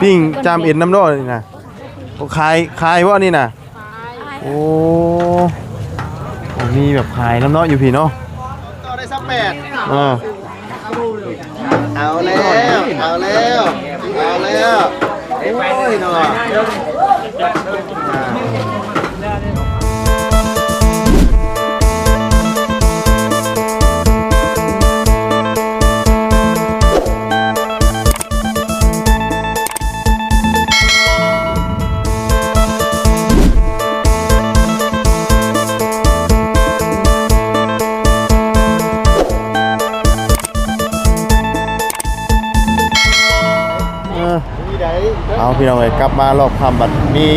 ປີ້ງຈາມເອັນນຳເນາະນີ້ນະ. ໂອ້ ຂາຍ ຂາຍບໍ່ນີ້ນະ? ໂອ້ ມີແບບຂາຍນຳເນາະ ຢູ່ພີ້ເນາະ. ຕໍ່ໄດ້ຊາວແປດ. ເອີ ເອົາແລ້ວ ເອົາແລ້ວ ເອົາແລ້ວ. ໂອ້ຍເນາະ. ເອີ ເອົາ ພີ່ນ້ອງເອີຍ ກັບມາຮອບຄ່ຳບັດມີ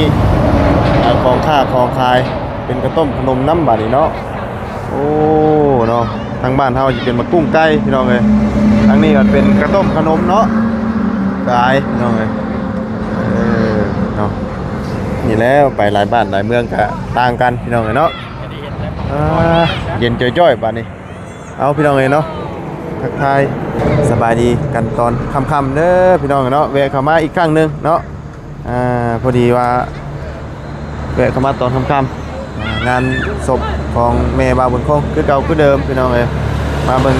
ເອີ ຂອງຄ້າຂອງຂາຍ ເປັນກະຕົ້ມຂະໜົມນຳບາດນີ້ເນາະ. ໂອ້ ເນາະ ທາງບ້ານເຮົາຊິເປັນໝາກກຸ້ງໄກ່ ພີ່ນ້ອງເອີຍ, ທາງນີ້ກໍເປັນກະຕົ້ມຂະໜົມເນາະ ຂາຍ ພີ່ນ້ອງເອີຍ. ເອີ ເນາະ ນີ້ແຫຼະ ໄປຫຼາຍບ້ານຫຼາຍເມືອງກໍຕ່າງກັນ ພີ່ນ້ອງເອີຍເນາະ. ອ່າ ເຢັນຈ້ອຍໆ ບາດນີ້. ເອົາ ພີ່ນ້ອງເອີຍເນາະ ທັກທາຍສະບາຍດີກັນຕອນຄ່ຳໆເດີ ພີ່ນ້ອງເນາະ. ແວະເຂົ້າມາອີກຄັ້ງໜຶ່ງເນາະ ອ່າ ພໍດີວ່າແວະເຂົ້າມາຕອນຄ່ຳໆ ອ່າ ງານສົບຂອງແມ່ບ່າວບຸນຄົງຄືເກົ່າຄືເດີມ ພີ່ນ້ອງເອີຍ. ມາເບິ່ງ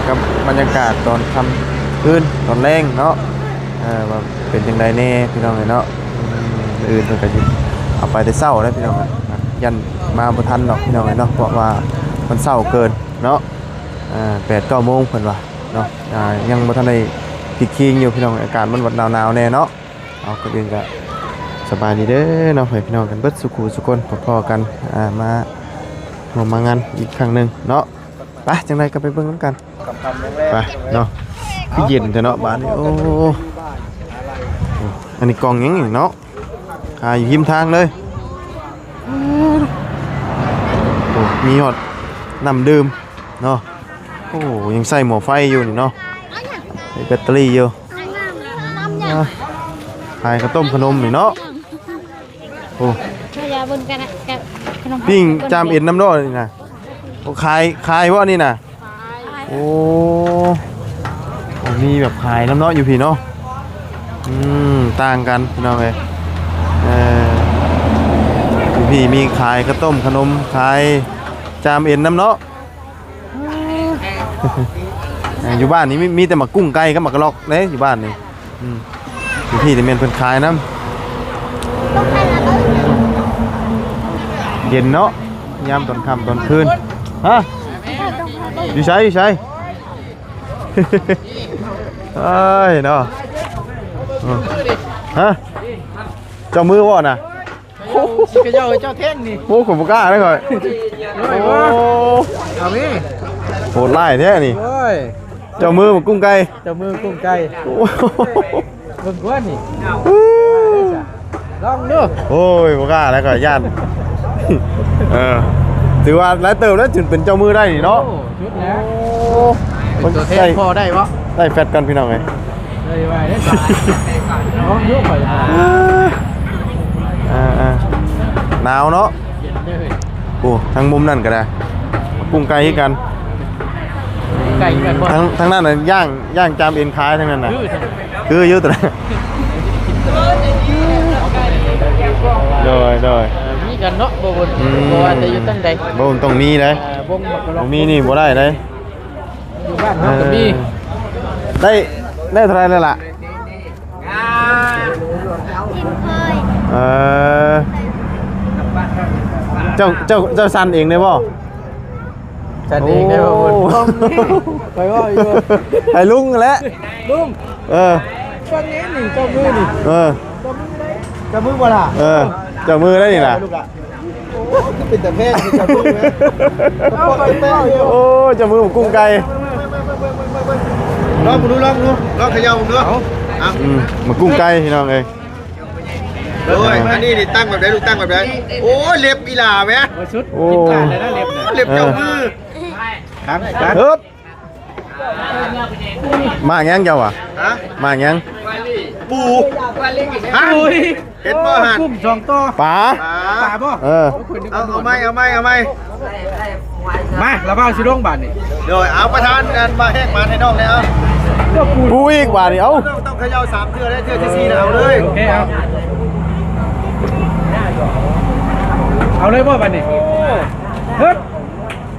ກັບບັນຍາກາດຕອນຄ່ຳຄືນຕອນແລງເນາະ ເອີ ວ່າເປັນຈັ່ງໃດແດ່ ພີ່ນ້ອງເອີຍເນາະ. ອືມ ມື້ອື່ນເພິ່ນກໍຊິເອົາໄປແຕ່ເຊົ້າແລ້ວ ພີ່ນ້ອງເອີຍ, ຢ້ານມາບໍ່ທັນດອກ ພີ່ນ້ອງເອີຍເນາະ ເພາະວ່າມັນເຊົ້າເກີນເນາະ. ອ່າ ແປດເກົ້າໂມງເພິ່ນວ່າເນາະ. ອ່າ ຍັງບໍ່ທັນໄດ້ພິກຄີງຢູ່ ພີ່ນ້ອງ, ອາກາດມັນຫວັດໜາວໆແດ່ເນາະ. ເອົາ ກ່ອນອື່ນກໍສະບາຍດີເດີເນາະ ໃຫ້ພີ່ນ້ອງກັນເບິດສູ່ຄູ່ສູ່ຄົນ ພໍ້ກັນ ອ່າ ມາຮ່ວມມາງານອີກຄັ້ງໜຶ່ງເນາະ. ໄປ ຈັ່ງໃດກໍໄປເບິ່ງນຳກັນ ໄປເນາະ. ຄືເຢັນແທ້ເນາະບາດນີ້. ໂອ້ ອັນນີ້ກ່ອງຫຍັງນີ້ເນາະ ຂາຍຢູ່ຮິມທາງເລີຍ. ໂອ້ ມີຮອດນ້ຳດື່ມເນາະ. ໂອ້ ຍັງໃຊ້ໝໍ້ໄຟຢູ່ນີ້ເນາະ ໃຊ້ແບັດເຕີຣີຢູ່. ອ່າ ຂາຍເຂົ້າຕົ້ມຂະໜົມນີ້ເນາະ. ໂອ້ ປີ້ງຈາມເອັນນຳເນາະນີ້ນະ. ໂອ້ ຂາຍ ຂາຍບໍ່ນີ້ນະ? ໂອ້ ມີແບບຂາຍນຳເນາະ ຢູ່ພີ້ເນາະ. ອືມ ຕ່າງກັນ ພີ່ນ້ອງເອີຍ. ເອີ ຢູ່ພີ້ມີຂາຍເຂົ້າຕົ້ມຂະໜົມ ຂາຍຈາມເອັນນຳເນາະ. ອ່າ ຢູ່ບ້ານນີ້ມີ ມີແຕ່ໝາກກຸ້ງໄກ່ກັບໝາກກະລອກເດ້ ຢູ່ບ້ານນີ້. ອືມ ຢູ່ພີ້ນີ້ແມ່ນເພິ່ນຂາຍນຳ. ເຢັນເນາະ ຍາມຕອນຄ່ຳຕອນຄືນ. ຮະ ຢູ່ໃສ ຢູ່ໃສ? ເອີຍເນາະ. ເອີ ຮະ ເຈົ້າມືບໍ່ນະ? ໂອ້ ຊິກະເຍົາໃຫ້ເຈົ້າແທງນີ້. ໂອ້ ຂ້ອຍບໍ່ກ້າເດ້ຂ້ອຍ. ໂອ້ຍ ໂອ້ ເອົາແມ. ໂຫດຮ້າຍແທ້ນີ້. ໂອ້ຍ ເຈົ້າມືໝາກກຸ້ງໄກ່ ເຈົ້າມືກຸ້ງໄກ່. ໂອ້ ເບິ່ງກ່ອນນີ້. ອູ້ ລອງດູ. ໂອ້ຍ ບໍ່ກ້າແລ້ວຂ້ອຍຢ້ານ. ເອີ ຖືວ່າຫຼາຍເຕີບແລ້ວ ຈົນເປັນເຈົ້າມືໄດ້ນີ້ເນາະ. ໂອ້ ສຸດແລ້ວ. ໂອ້ ເປັນຕົວແທນພໍ່ໄດ້ບໍ່? ໄດ້ແຟດກັນ ພີ່ນ້ອງເອີຍ. ເລີຍວ່າໄດ້ຕາຍ. ລອງດູຂ້ອຍ. ອ່າໆ ໜາວເນາະ. ໂອ້ ທາງມຸມນັ້ນກໍໄດ້ ກຸ້ງໄກ່ຄືກັນ. ໄກ່ຄືກັນບໍ່? ທາງ ທາງນັ້ນນະ ຍ່າງ ຍ່າງຈາມເອັນຂາຍທາງນັ້ນນະ. ຄື ຄືຢູ່ຕົວນັ້ນ. ໂດຍ ໂດຍ. ເອີ ມີກັນເນາະ ບໍ່ເບິ່ງ ອືມ ບໍ່ວ່າແຕ່ຢູ່ທາງໃດ ບໍ່ ຕ້ອງມີເດ້. ເອີ ວົງບັກກະລັອກ ບໍ່ມີນີ້ບໍ່ໄດ້ເດ້. ຢູ່ບ້ານເຮົາກໍມີ. ເອີ ໄດ້ ໄດ້ເທົ່າໃດແລ້ວລະ? ເອີ ເຈົ້າ ເຈົ້າ ເຈົ້າສັ່ນເອງໄດ້ບໍ່? ສັ່ນເອງໄດ້ບໍ່? ໂອ້ ຂ້ອຍເວົ້າຢູ່ ໃຫ້ລຸງແຫຼະ ລຸງ. ເອີ ເຈົ້າມືນີ້ ເຈົ້າມືນີ້. ເອີ ເຈົ້າມືບໍ່ລະ? ເອີ ເຈົ້າມືໄດ້ນີ້ນະ. ໂອ້ ຄືເປັນຕາແພງເຈົ້າມືເວີຍ. ໂອ້ ເຈົ້າມືໝາກກຸ້ງໄກ່. ລອງເບິ່ງດູ ລອງເບິ່ງດູ ລອງເຂຍ່າເບິ່ງດູ. ເອົາ ອືມ ໝາກກຸ້ງໄກ່ ພີ່ນ້ອງເອີຍ. ໂອ້ຍ ອັນນີ້ນີ້ຕັ້ງແບບໃດລູກ ຕັ້ງແບບໃດ? ໂອ້ຍ ເລັບອີ່ຫຼ້າແມ. ໂອ້ຍ ສຸດ ໂອ້ ຜິດພາດແລ້ວນະ ເລັບນະ ເລັບເຈົ້າມື. ເອີ ຕັ້ງ ຕັ້ງ ຮຶບ. ໝາກຫຍັງເຈົ້າຫວາ? ຮະ? ໝາກຫຍັງ? ປູ. ຮະ? ໂອ້ຍ ເຫັນບໍ່ຫັ້ນ? ກຸ້ງສອງໂຕ. ປາ. ປາ. ປາບໍ່? ເອີ ເອົາ ເອົາໃໝ່ ເອົາໃໝ່ ເອົາໃໝ່. ມາ ລະບ່າວຊິລົງບາດນີ້. ໂດຍ ເອົາປະທານ ອັນ ມາແຮກມາໃຫ້ນ້ອງແດ່. ເອົາ ผู้อีกบาดนี้ เอ้า ต้องเขย่าสามเทื่อ ได้เทื่อที่สี่น่ะเอาเลย โอเค เอา เอาเลยบ่บาดนี้ ฮึบ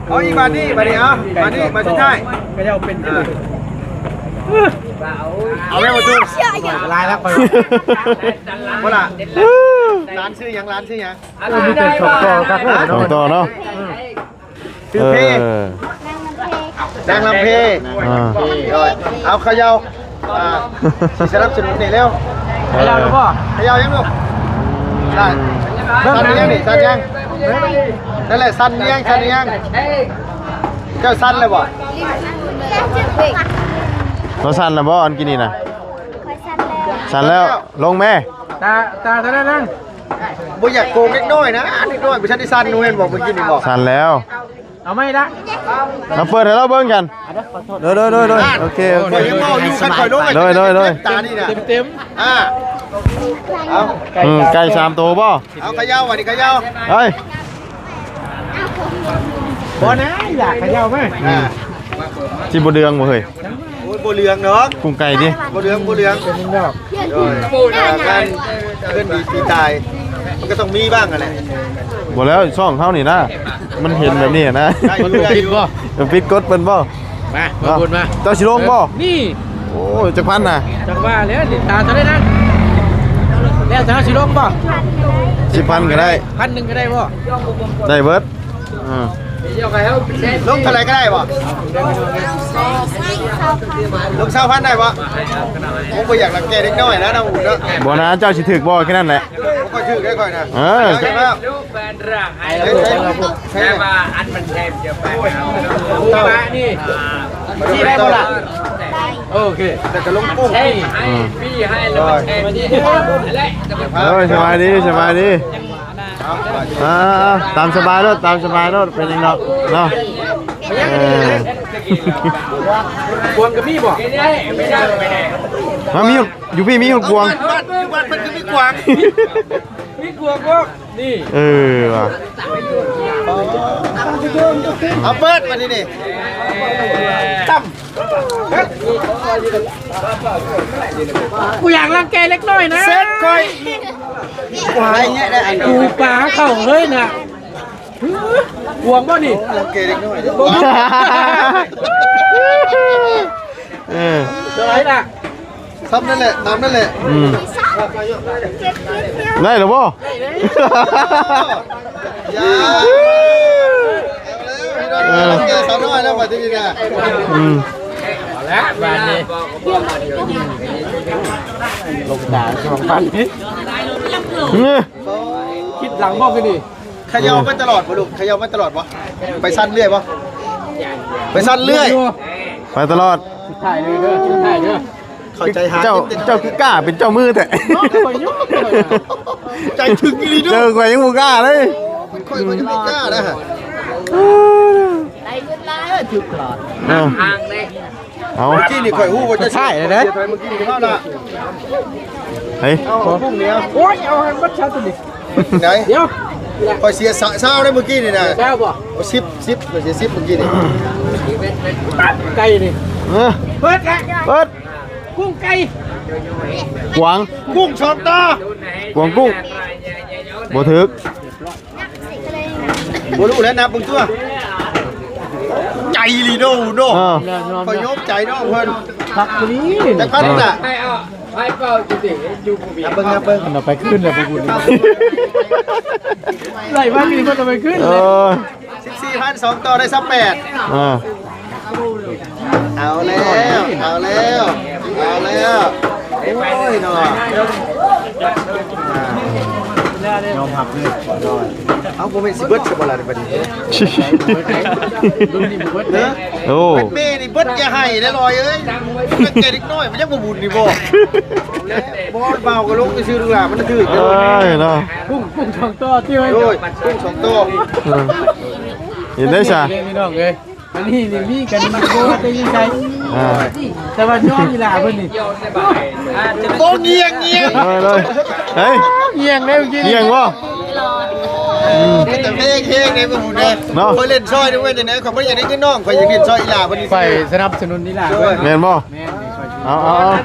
เอาอีกบาดนี้ บาดนี้ เอา บาดนี้ บาดสุดท้าย เขย่าเป็น อ่า เอาแม่มาดู ลายแล้ว บ่ล่ะ หลานชื่อหยัง หลานชื่อหยัง มีแต่สองต่อครับ สองต่อเนาะ ชื่อเพลง เออ นางลำเพลง อ่า เอาเขย่า อ่า สิสนับสนุนนี่แล้ว เขย่าแล้วบ่ เขย่ายังลูก สั่น สั่นยังนี่ สั่นยัง นั่นแหละ สั่นยัง สั่นยัง เจ้าสั่นแล้วบ่ เราสั่นแล้วบ่ อันกินนี่นะ สั่นแล้ว ลงแม่ ตา ตาเท่านั้นนะ บ่อยากโกงเด็กน้อยนะ เด็กน้อยบ่ทันได้สั่น หนูเห็นบ่เมื่อกี้นี่บ่ สั่นแล้ว เอาไหมล่ะ มาเปิดให้เราเบิ่งกัน โดย โดย โดย โดย โอเค โอเค ข้อยยังเว้าอยู่ คันข้อยลง โดย โดย โดย ตานี่นะ เต็มๆ อ่า เอา อืม ไก่สามตัวบ่ เอาเขย่า อันนี้เขย่า เฮ้ย บ่นะ อยากเขย่าไหม อ่า สิบ่เดืองบ่เฮ้ย โอ้ย บ่เหลืองดอก กุ้งไก่ดิ บ่เหลือง บ่เหลือง เป็นดอก โดย อ่า การเคลื่อนดีปีตาย มันก็ต้องมีบ้างอะแหละ บ่แล้ว ช่องเฮานี่นะ มันเห็นแบบนี้นะ ได้อยู่ ได้อยู่ มันผิดกฎเพิ่นบ่ มา มาบุญมา เจ้าสิลงบ่ นี่ โอ้ย จักพันน่ะ จังว่าแล้ว นี่ ตาเท่าใดนะ แล้วเจ้าสิลงบ่ สิบพันก็ได้ พันหนึ่งก็ได้บ่ ได้เบิด อ่า ลงเท่าไหร่ก็ได้บ่ ลงซาวพันได้บ่ ผมบ่อยากรังแกเด็กน้อยนะน้องอุ่นเนาะ บ่นะ เจ้าสิถืกบ่แค่นั้นแหละ ผมก็ถืกได้ก่อนนะ เออ เดี๋ยวเดี๋ยว แต่ว่าอันมันแทนจะไปเอาปะนี่ ที่ได้บ่ล่ะ โอเค แต่ก็ลงกุ้ง ให้ อืม พี่ให้แล้วมันแทนที่ เอ้ย สบายดี สบายดี อ่า ตามสบายโลด ตามสบายโลด เป็นหยังดอกเนาะ เออ กวางก็มีบ่ มามีอยู่ อยู่พี่มีอยู่กวาง บ้าน บ้าน บ้านเพิ่นคือมีกวาง มีกวางบ่ นี่ เออว่ะ เอาเปิดมาทีนี้ ตั้ม กูอยากรังแกเล็กน้อยนะ เซ็ตก่อย กูปาเข้าเลยนะ กวางบ่นี่ รังแกเล็กน้อย บ่ เออ สบายนะ ซ้ำนั่นแหละ ตามนั่นแหละ อืม ได้แล้วบ่ อย่า เอาแล้ว พี่น้อง เออ แกสาวน้อยแล้ว บัดนี้นะ อืม เอาละ บาดนี้ ลงตาสองพัน เนี่ย คิดหลังบ่คือนี่ เขย่ามาตลอดบ่ลูก เขย่ามาตลอดบ่ ไปสั่นเรื่อยบ่ ไปสั่นเรื่อย ไปตลอด สุดท้ายเลยเด้อ สุดท้ายเด้อ เข้าใจหา เจ้า เจ้าคือกล้าเป็นเจ้ามือแท้ เนาะ ข่อยยกเลยนะ ใจถึงอีหลีเด้อ เจอข่อยยังบ่กล้าเลย ข่อย ข่อยยังบ่กล้านะ ได้เงินหลายเอ้ย ถือตลอด เออ ทางเลย เอา เมื่อกี้นี่ข่อยฮู้ว่าจะใช่เลยนะ เสียเท่าไหร่เมื่อกี้นี่เท่าน่ะ เฮ้ย เอาพรุ่งนี้ โอ๊ย เอาให้หมดซะตัวนี้ ไหน เดี๋ยว ข่อยเสียซาวได้เมื่อกี้นี่นะ ซาวบ่ เอาสิบ สิบ ข่อยเสียสิบเมื่อกี้นี่ ไก่นี่ เออ เปิดละ เปิด กุ้งไก่ กวาง กุ้งสองตัว กวางกุ้ง บ่ถืก บ่ฮู้แล้วนับเบิ่งตัว ใจลีโดโด เออ ข่อยยกใจน้องเพิ่น คักอีหลี จักพันน่ะ ให้เอา ให้เป่าจุติอยู่ผู้เดียว นับเบิ่ง นับเบิ่ง มันเอาไปขึ้นเลยไปบุญ ไหลมานี่มันเอาไปขึ้น เออ สิบสี่พัน สองต่อได้ซาวแปด อ่า เอาแล้ว เอาแล้ว เอาแล้ว โอ้ยเนาะ ยอมรับเลย เอา บ่แม่นสิเบิดซะบ่ล่ะบัดนี้ รุ่นนี้บ่เบิดเด้ โอ้ แบตเมย์นี่เบิดอย่าให้เด้อลอยเอ้ย มันเกิดอีกน้อย มันยังบ่บุญนี่บ่ บ่เบาก็ลงไปซื้อลูกหลานมันถืก เอ้ยเนาะ กุ้ง กุ้งสองตัวที่ไว้ โอ้ย กุ้งสองตัว เออ เห็นได้ซะ พี่น้องเอ้ย อันนี้นี่มีกันมาโคตรได้ยินใจ อ่า แต่ว่ายอมอีหล่าเพิ่นนี่ บ่เงียงเงียง เอาเลย เฮ้ย เงียงได้เมื่อกี้ เงียงบ่ อืม แต่เพลง เพลงในหมู่เด้ เนาะ ข่อยเล่นซอยด้วยเว้ย จังได๋ข่อยบ่อยากได้เงินน้อง ข่อยอยากเล่นซอยอีหล่าเพิ่นนี่ ไปสนับสนุนอีหล่าเพิ่น แม่นบ่ แม่น ເອົາ ເອົາ ເອົາ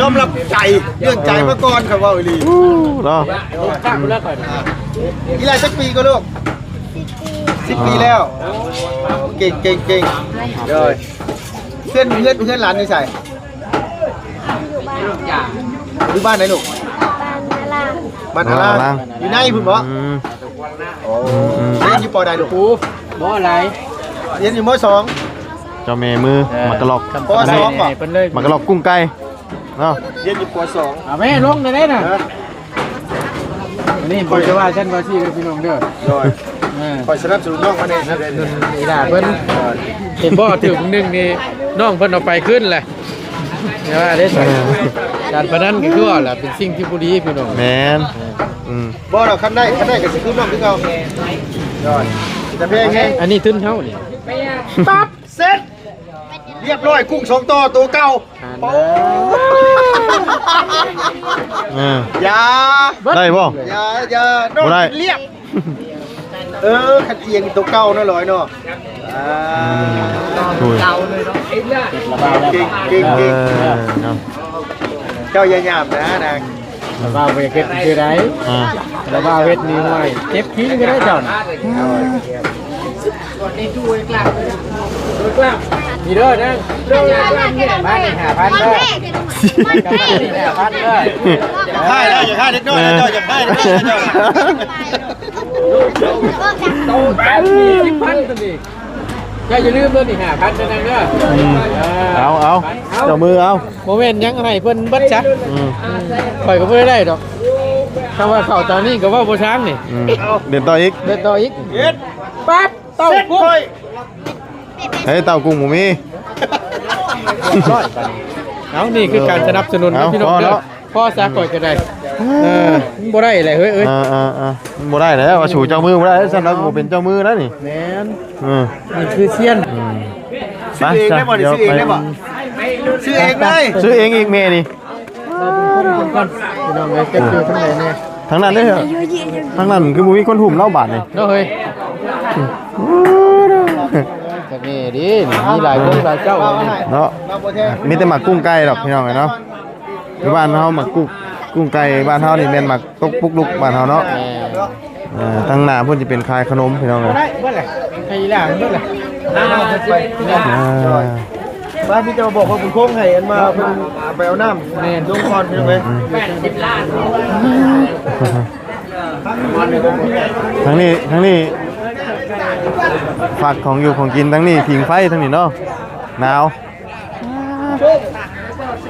ຍອມຮັບໃຈ ເລື່ອງໃຈມາກ່ອນ ຂ້ອຍເວົ້າອີ່ຫຼີ ເນາະ. ອີ່ຫຼ້າຈັກປີກໍລູກ? ສິບປີແລ້ວ. ເກັ່ງ ເກັ່ງ ເກັ່ງ ໂດຍ. ເຮືອນ ເຮືອນ ເຮືອນຫຼານຢູ່ໃສ? ຢູ່ບ້ານໃດລູກ? ບ້ານອາລາງ ບ້ານອາລາງ ຢູ່ໃນພຸ້ນບໍ? ອືມ ໂອ້ ຮຽນຢູ່ປໍໃດລູກ? ບໍ່ຫຼາຍ ຮຽນຢູ່ ມໍສອງ. ເຈົ້າແມ່ມື ເອີ ໝາກກະຫຼອກ ປໍສອງບໍ? ໝາກກະຫຼອກກຸ້ງໄກ່ເນາະ ຮຽນຢູ່ປໍສອງ. ເອົາແມ່ລົງໄດ້ນະ ນີ້ບໍ່ໄດ້ວ່າຊັ້ນວ່າຊີ້ເດີພີ່ນ້ອງເດີ ໂດຍ. ເອີ ຂ້ອຍສະໜັບສະໜູນນ້ອງມາແດ່ ສະໜັບສະໜູນອີ່ຫຼ້າເພິ່ນ ເຫັນບໍ່ ຖືກໜຶ່ງນີ້ ນ້ອງເພິ່ນເອົາໄປຄືນແຫຼະ. ແຕ່ວ່າໄດ້ໃສ່ ເອີ ການພະນັນກໍຄືວ່າລະ ເປັນສິ່ງທີ່ບໍ່ດີພີ່ນ້ອງ ແມ່ນ. ເອີ ອືມ ບໍ່ດອກ ຄັນໄດ້ ຄັນໄດ້ກໍຊິຄືນ້ອງຄືເກົ່າ ໂດຍ. ຈະແພງແຮງ ອັນນີ້ທຶນເຮົານີ້ ປັບ ເສັດ ຮຽບຮ້ອຍ ກຸ້ງສອງຕໍ່ ໂຕເກົ່າ. ໂອ້ ເອີ ຢ່າ ໄດ້ບໍ່? ຢ່າ ຢ່າ ບໍ່ໄດ້ ນ້ອງລຽບ. ເອີ ຄັນອຽງໂຕເກົ່າເນາະ ລອຍເນາະ. ອ່າ ອືມ ໂອ້ຍ ເກັ່ງ ເກັ່ງ ເກັ່ງ ເອີ ເນາະ. ເຈົ້າຢ່າຫຍາບນະນາງ ລະວ່າບໍ່ຢາກເຮັດຄືໃດ ອ່າ ລະວ່າເຮັດນີ້ ຫ້ວຍ ເຈັບຄິງກໍໄດ້ເຈົ້ານະ. ນີ້ເດີນາງ ມານີ້ຫ້າພັນເດີ ມານີ້ຫ້າພັນເດີ. ຢ່າຄ້າຍເດີ ຢ່າຄ້າຍເດັກນ້ອຍນະເຈົ້າ ຢ່າຄ້າຍເດັກນ້ອຍນະເຈົ້າ. ໂຕຕາຍນີ້ ສິບພັນຕົວນີ້ ເຈົ້າຢ່າລືມເດີນີ້ ຫ້າພັນເດີນາງເດີ. ອືມ ເອີ ເອົາ ເອົາ ເອົາ ເຈົ້າມືເອົາ ບໍ່ແມ່ນຫຍັງໃຫ້ເພິ່ນເບິດຊະ. ອືມ ຂ້ອຍກໍບໍ່ໄດ້ໄດ້ດອກ ຄຳວ່າເຂົ້າຕານີ້ກໍເວົ້າບໍ່ຊ່າງນີ້. ອືມ ເດີນຕໍ່ອີກ ເດີນຕໍ່ອີກ ປັບ ເຕົ້າກຸ້ງ ເອີ ເຕົ້າກຸ້ງບໍ່ມີ. ເອົາ ນີ້ຄືການສະໜັບສະໜູນ ເອົາ ພີ່ນ້ອງເດີ ພໍເນາະ ພໍຊະ ຂ້ອຍກໍໄດ້. ເອີ ມັນບໍ່ໄດ້ແຫຼະເຮີ້ຍ ເອີຍ ເອີ ເອີ ເອີ ມັນບໍ່ໄດ້ແລ້ວ ວ່າສູ່ເຈົ້າມືບໍ່ໄດ້ ຊັ້ນລະບໍ່ເປັນເຈົ້າມືແລ້ວນີ້. ແມ່ນ ເອີ ນີ້ຄືຊຽນ. ອືມ ຊື້ເອງໄດ້ບໍ່ນີ້? ຊື້ເອງໄດ້ບໍ່? ຊື້ເອງເລີຍ ຊື້ເອງອີກແມ່ນີ້. ພີ່ນ້ອງເອີຍ ຈັກຢູ່ທາງໃດແດ່? ທາງນັ້ນເດ້ ທາງນັ້ນຄືບໍ່ມີຄົນຫຸ້ມເນາະບາດນີ້ ເນາະເຮີ້ຍ. ຈັກແນ່ເດ້ ມີຫຼາຍຄົນຫຼາຍເຈົ້າເນາະ ມີແຕ່ໝາກກຸ້ງໄກ່ດອກ ພີ່ນ້ອງເອີຍເນາະ. ຢູ່ບ້ານເຮົາໝາກກຸ້ງ ກຸ້ງໄກ່ບ້ານເຮົານີ້ແມ່ນໝາກຕົກປຸກລຸກບ້ານເຮົາເນາະ. ເອີ ທາງໜ້າພຸ້ນຈະເປັນຂາຍຂະໜົມ ພີ່ນ້ອງເອີຍ. ອ່າ ບ້ານນີ້ຈະມາບອກວ່າບຸນຄົງໃຫ້ອັນມາເພິ່ນໄປເອົານ້ຳ ແມ່ນ ລົງກ່ອນ ພີ່ນ້ອງເອີຍ. ທາງນີ້ ທາງນີ້ ຝາກຂອງຢູ່ຂອງກິນ ທາງນີ້ຜິງໄຟ ທາງນີ້ເນາະ ໜາວ.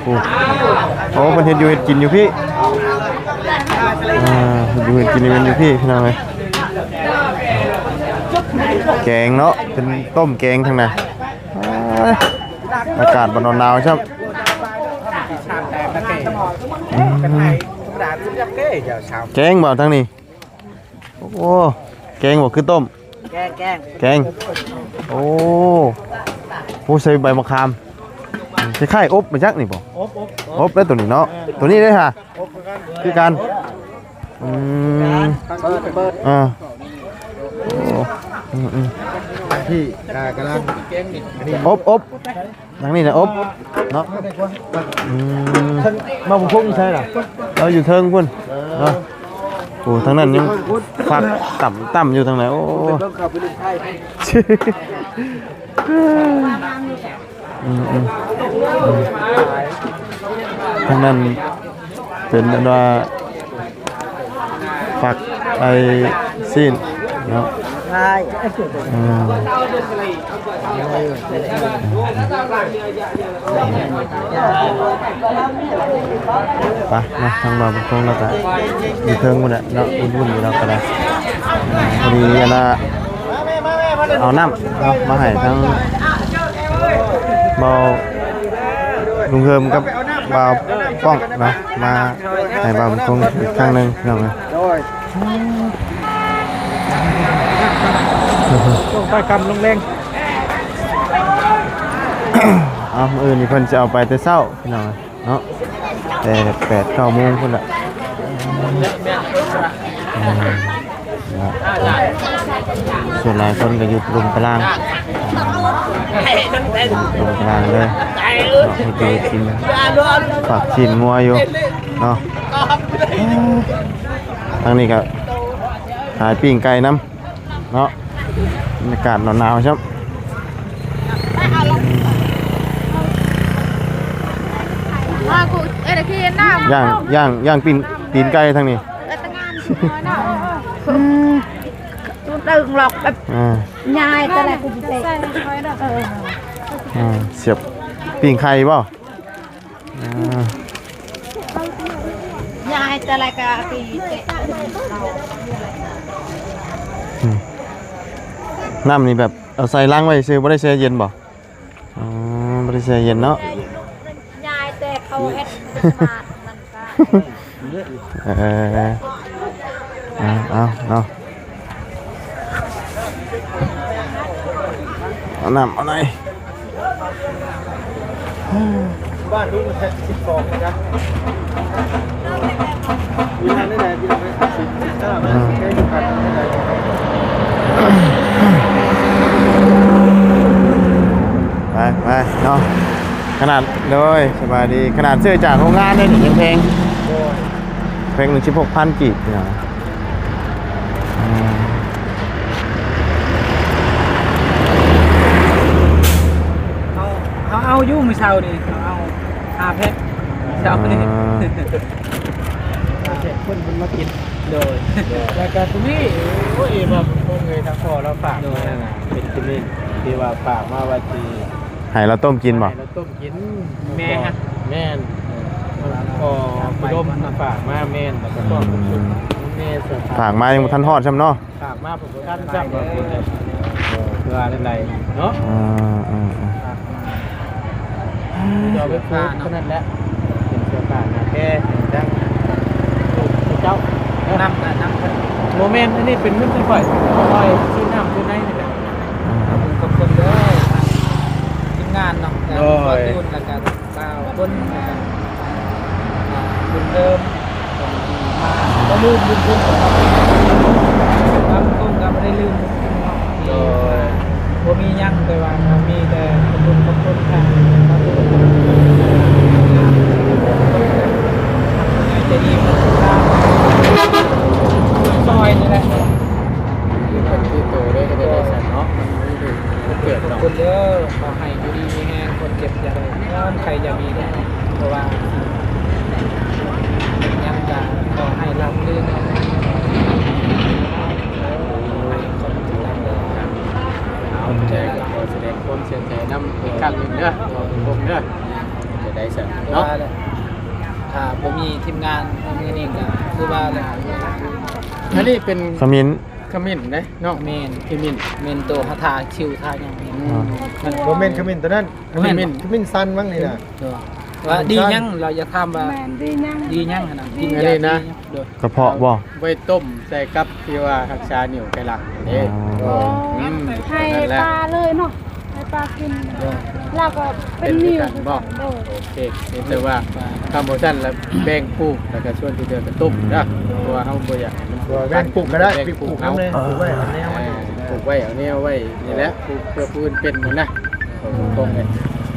ໂອ້ ໂອ້ ເພິ່ນເຮັດຢູ່ເຮັດກິນຢູ່ພີ້ ອ່າ ເຮັດຢູ່ເຮັດກິນຢູ່ ຢູ່ພີ້ ພີ່ນ້ອງເອີຍ. ແກງເນາະ ເປັນຕົ້ມແກງທາງໃນ. ອ່າ ອາກາດບໍ່ໜາວໆຊ້ຳ. ອືມ ແກງບໍ່ທາງນີ້? ໂອ້ ແກງບໍ່ ຄືຕົ້ມ? ແກງ ແກງ ແກງ. ໂອ້ ໂອ້ ໃສ່ໃບມະຂາມ ຄ້າຍໆອົບມາຈັກນີ້ບໍ່? ອົບ ອົບ ອົບແລ້ວໂຕນີ້ເນາະ. ເອີ ໂຕນີ້ເດ້ຫາ ອົບຄືກັນ ຄືກັນ. ອືມ ເປີດ ເປີດ ອ່າ ໂອ້ ອືມ ອືມ ທີ່ ອ່າ ກຳລັງ ອັນນີ້ ອົບ ອົບ. ທາງນີ້ນະອົບເນາະ. ອືມ ເທິງ ມາບຸນຄົງຢູ່ໃສລະ? ເອົາ ຢູ່ເທິງພຸ້ນເນາະ. ໂອ້ ທາງນັ້ນຍັງຟັກຕ່ຳໆຢູ່ທາງໃນ. ໂອ້ ອືມ ອືມ ອືມ ທາງນັ້ນ ເປັນແບບວ່າຝັກໄອ້ຊີ້ນເນາະ. ອືມ ໄປເນາະ ທາງບ່າວບຸນຄົງແລ້ວກະຢູ່ເທິງພຸ້ນແຫຼະເນາະ ວຸ້ນໆຢູ່ເນາະ ກະໄດ້. ພໍດີອັນນ່າ ເອົານ້ຳເນາະມາໃຫ້ທັງບ່າວລຸງເຮີມກັບບ່າວປ້ອງເນາະ ມາໃຫ້ບ່າວບຸນຄົງອີກຄັ້ງໜຶ່ງພີ່ນ້ອງເອີຍ. ໂດຍ ຊ່ວງຄ້ອຍຄ່ຳລົງແລງ. ເອົາ ມື້ອື່ນນີ້ເພິ່ນຊິເອົາໄປແຕ່ເຊົ້າພີ່ນ້ອງເອີຍ. ເນາະ ແຕ່ແປດເກົ້າໂມງພຸ້ນລະ. ອືມ ເນາະ ສ່ວນຫຼາຍຄົນກໍຢູ່ລຸ່ມຕາລາງ ລຸ່ມຕາລາງເລີຍ. ເນາະ ເຮັດຢູ່ເຮັດກິນ ຝາກຊີ້ນງົວຢູ່ເນາະ. ທາງນີ້ກໍຂາຍປີ້ງໄກ່ນຳ ເນາະ ບັນຍາກາດໜາວໆ ຊ້ຳ. ຍ່າງ ຍ່າງ ຍ່າງຕີນ ຕີນໄກ່ທາງນີ້. ອ່າ ຍາຍຕະຫຼະ ອ່າ ອ່າ ສຽບປີ້ງໄຂ່ບໍ່? ອ່າ ຍາຍຕະຫຼະກະຕີເຕະ ອືມ ນ້ຳນີ້ແບບເອົາໃສ່ລັງໄວ້ຊື່ ບໍ່ໄດ້ແຊ່ເຢັນບໍ່? ອໍ ບໍ່ໄດ້ແຊ່ເຢັນເນາະ. ຍາຍແຕ່ເຂົາເຮັດ ເອີ ເອົາ ເອົາເນາະ ເອົານ້ຳເອົາໃນ ບ້ານລຸງແທ້ສິບສອງນະ ຢູ່ຫັ້ນໄດ້ໃດ ພີ່ນ້ອງເອີຍ ສິບຫ້າ ເອີ ໄປ ໄປເນາະ. ຂະໜາດ ໂດຍ ສະບາຍດີ ຂະໜາດຊື້ຈາກໂຮງງານເດ້ນີ້ຍັງແພງ ໂດຍ ແພັກໜຶ່ງສິບຫົກພັນກີບເນາະ. ເຮົາ ເຮົາເອົາຢູ່ມື້ເຊົ້ານີ້ ເຮົາເອົາຫ້າແພັກເຊົ້ານີ້ ອ່າ ເພິ່ນ ເພິ່ນມາກິນ ໂດຍ ແລ້ວກະໂຕນີ້ ໂອ້ຍ ບໍ່ຄົງເລີຍ ທາງພໍ່ລາວຝາກມານະ ເປັນຂະມິ້ນທີ່ວ່າຝາກມາວ່າຊິ ໃຫ້ລາວຕົ້ມກິນບໍ່? ໃຫ້ລາວຕົ້ມກິນ ແມ່ນ ແມ່ນ ເອີ ພໍ່ອຸດົມຝາກມາ ແມ່ນ ແລ້ວກໍພໍ່ບຸນຊຸມ ແມ່ນ ຝາກມາຍັງບໍ່ທັນຮອດຊ້ຳເນາະ ຝາກມາບໍ່ທັນຊ້ຳ ເອີ ຄືວ່າແນວໃດເນາະ ເອີ ເອີ ເອີ ດອກໄມ້ພູເທົ່ານັ້ນແຫຼະ ເປັນເສື້ອຜ້າໜ້າແກ່ ເປັນຈັ່ງ ເຈົ້າ ນຳ ນຳ ບໍ່ແມ່ນ ອັນນີ້ເປັນເງິນຂອງຂ້ອຍ ຂ້ອຍຊື້ນ້ຳຊື້ໃນນີ້ແຫຼະ. ອືມ ຂອບຄຸນ ຂອບຄຸນເດີ ທາງທີມງານເນາະ ໂດຍ ບ່າວຕູນ ແລ້ວກະບ່າວບົນ ແລ້ວກະ ອ່າ ບຸນເດີມ ທີ່ມາ ບໍ່ລືມບຸນຄຸນ ບາງຄົນກໍບໍ່ໄດ້ລືມບຸນຄຸນເນາະ ໂດຍ ທີ່ມາ ບໍ່ມີຫຍັງ ແຕ່ວ່າມີແຕ່ຂອບຄຸນ ຂອບຄຸນທາງບ່າວຕູນ ໃຈດີ ມາຊ່ອຍນີ້ແຫຼະ. ເປັນທີ່ໂຕໄດ້ ໄດ້ ໄດ້ຊັ້ນເນາະ ມັນມີຢູ່ ເກີດເນາະ ເດີ ຂໍໃຫ້ຢູ່ດີມີແຮງ ຄົນເຈັບຢ່າໄດ້ນອນ ໄຂ້ຢ່າມີເດີ ເພາະວ່າຫຍັງກະຂໍໃຫ້ລາບລື່ນ ໃຫ້ຄົນ ເອົາ ແຕ່ກໍຂໍສະແດງຄວາມເສຍໃຈນຳອີກຄັ້ງໜຶ່ງເດີ ຂອບຄຸນເດີ ຈະໄດ້ຊັ້ນເນາະ ຖ້າບໍ່ມີທີມງານມື້ນີ້ກໍຄືວ່າແຫຼະ ອັນນີ້ເປັນຂະມິ້ນ ຂະມິ້ນເດ້ເນາະ ຂະມິ້ນ ຂະມິ້ນ ເປັນໂຕຫາທາຄິ້ວທາຫຍັງນີ້ ອືມ ບໍ່ແມ່ນຂະມິ້ນໂຕນັ້ນ ຂະມິ້ນ ຂະມິ້ນຊັນມັ້ງນີ້ນະ ວ່າດີຫຍັງ ລາວຢາກຖາມວ່າ ແມ່ນດີຫຍັງ ດີຫຍັງຫັ້ນນະ ກິນ ອັນນີ້ນະ ໂດຍ ກະເພາະບໍ່? ໄວ້ຕົ້ມໃສ່ກັບທີ່ວ່າຮັກສານິ້ວໄຂຫຼັງເດ້ ອໍ ອືມ ໃຫ້ປາເລີຍເນາະ ໃຫ້ປາກິນ ໂດຍ ລາວກໍເປັນນິ້ວຄືກັນບໍ່? ໂດຍ ໂອເຄ ແຕ່ວ່າ ຖ້າບໍ່ຊັ້ນລະແບ່ງປູກ ແລ້ວກະສ່ວນທີ່ເຫຼືອກະຕົ້ມເດີ ອືມ ເພາະວ່າເຮົາບໍ່ຢາກໃຫ້ມັນ ແບ່ງປູກກໍໄດ້ ແບ່ງປູກ ປູກນຳແດ່ ເອີ ປູກໄວ້ເອົາແນວ ເອີ ປູກໄວ້ເອົາແນວໄວ້ນີ້ແຫຼະ ປູກເພື່ອຜູ້ອື່ນເປັນນະ ເອີ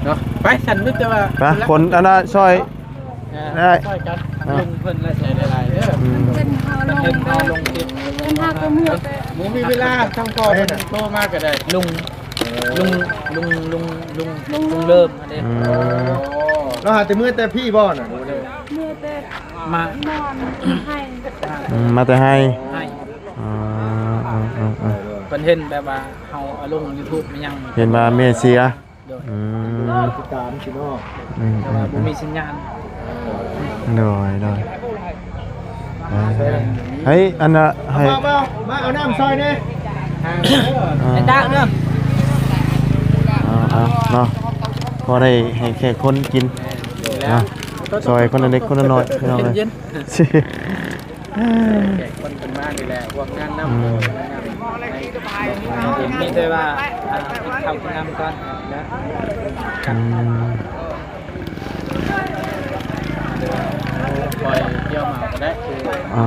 ເນາະ ໄປຊັ້ນ ມີແຕ່ວ່າ ໄປ ຄົນອັນນ່າຊ່ອຍ ເອີ ໄດ້ ຊ່ອຍກັນ ເອີ ລຸງເພິ່ນລະໃຈຫຼາຍໆເດີ ອືມ ເພິ່ນເຮົາລົງ ເພິ່ນເຮົາລົງຄລິບ ເພິ່ນເຮົາກໍເມື່ອ ບໍ່ມີເວລາ ທາງພໍ່ເພິ່ນໂທມາກໍໄດ້ ລຸງ ລຸງ ລຸງ ລຸງ ລຸງເລີ່ມຫັ້ນເດ້ ອືມ ລາວຫາແຕ່ເມື່ອແຕ່ພີ້ບໍ່ນະ? ເມື່ອແຕ່ ມາ ນອນໄຮ່ ອືມ ມາແຕ່ໄຮ່ ໄຮ່ ອໍ ເອີ ເອີ ເອີ ເອີ ເພິ່ນເຫັນແບບວ່າເຮົາເອົາລົງຢູທູບ ແມ່ນຫຍັງ ເຫັນວ່າແມ່ເສຍ ໂດຍ ອືມ ຕິດຕາມຊິເນາະ ອືມ ແຕ່ວ່າ ອືມ ບໍ່ມີສັນຍານ ໂດຍ ໂດຍ ເອີ ເຮີ້ຍ ອັນນ່າ ໃຫ້ ມາ ມາ ມາເອົານ້ຳຊ່ອຍແດ່ ອ່າ ໄອ້ຕາເດີ ອ່າ ເອົາເນາະ ພໍໄດ້ໃຫ້ແຂກຄົນກິນເນາະ ຊ່ອຍຄົນລະເລັກຄົນລະນ້ອຍ ພີ່ນ້ອງເອີຍ ເຢັນໆ ແຂກຄົນເພິ່ນມານີ້ແຫຼະ ຮ່ວມງານນຳ ອືມ ມີແຕ່ວ່າ ອ່າ ກິນເຂົ້າກິນນ້ຳກ່ອນນະ ອືມ ຄ່ອຍກ່ຽວເໝົາກໍໄດ້ ອ່າ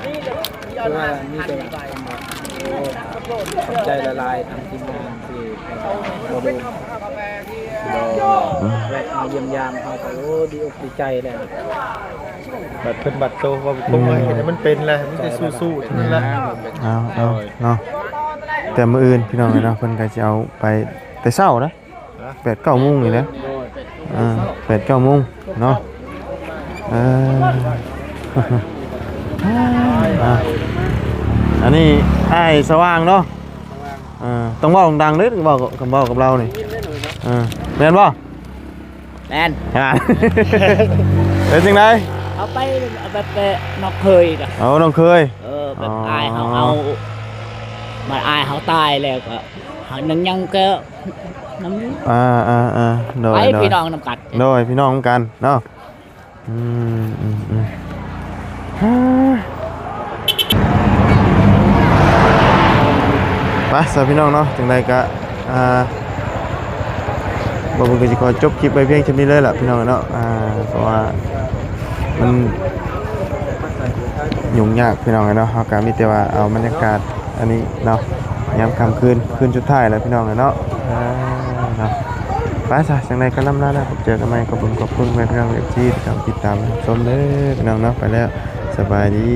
ຄືວ່າມີແຕ່ວ່າ ໂອ້ ຂອບໃຈຫຼາຍໆ ທາງທີມງານທີ່ໃຫ້ເຮົາມາເບິ່ງ ແວະມາຢ້ຽມຢາມເຮົາກໍ ໂອ້ ດີອົກດີໃຈແລ້ວ. ບັດເພິ່ນບັດໂຕ ວ່າບໍ່ຄົງ ອືມ ເຮັດໃຫ້ມັນເປັນແຫຼະ ມີແຕ່ສູ້ໆເທົ່ານັ້ນແຫຼະ. ເອົາ ເອົາເນາະ ແຕ່ມື້ອື່ນ ພີ່ນ້ອງເອີຍເນາະ ເພິ່ນກໍຊິເອົາໄປແຕ່ເຊົ້ານະ ແປດເກົ້າໂມງນີ້ແຫຼະ ເອີ ແປດເກົ້າໂມງເນາະ. ເອີ ອ່າ ອັນນີ້ອ້າຍສະຫວ່າງເນາະ ເອີ ຕ້ອງເວົ້າດັງໆເດີ້ ເວົ້າກັບ ເວົ້າກັບລາວນີ້ ເອີ ແມ່ນບໍ່? ແມ່ນ ອ່າ ເປັນຈັ່ງໃດ? ເອົາໄປ ເອົາໄປເປັນນ້ອງເຂີຍນະ. ເອົານ້ອງເຂີຍ ເອີ ແບບ ອໍ ອ້າຍເຮົາເອົາ ບາດອ້າຍເຮົາຕາຍແລ້ວກໍ ເຮົາຍັງ ຍັງກໍນຳຢູ່. ອ່າໆໆ ໂດຍ ໄປ ໂດຍ ພີ່ນ້ອງນຳກັນ ໂດຍ ພີ່ນ້ອງນຳກັນເນາະ. ອືມ ອືມ ອືມ ໄປຊະພີ່ນ້ອງເນາະ ຈັ່ງໃດກະ ອ່າ ບ່າວບຸນກໍຊິຂໍຈົບຄລິບໄວ້ພຽງສ່ຳນີ້ເລີຍລະພີ່ນ້ອງເນາະ ອ່າ ເພາະວ່າມັນຫຍຸ້ງຍາກພີ່ນ້ອງເນາະ ເຮົາກະມີແຕ່ວ່າເອົາບັນຍາກາດ ອັນນີ້ເນາະ ຍາມຄ່ຳຄືນ ຄືນສຸດທ້າຍແລ້ວພີ່ນ້ອງເອີຍເນາະ ເອີ ເນາະ. ໄປຊະ ຈັ່ງໃດກໍລ່ຳລາແລ້ວ ພົບເຈີກັນໃໝ່ ຂອບຄຸນ ຂອບຄຸນແມ່ພີ່ນ້ອງ ເອັຟຊີ ທີ່ຕິດຕາມຮັບຊົມເດີພີ່ນ້ອງເນາະ ໄປແລ້ວ ສະບາຍດີ.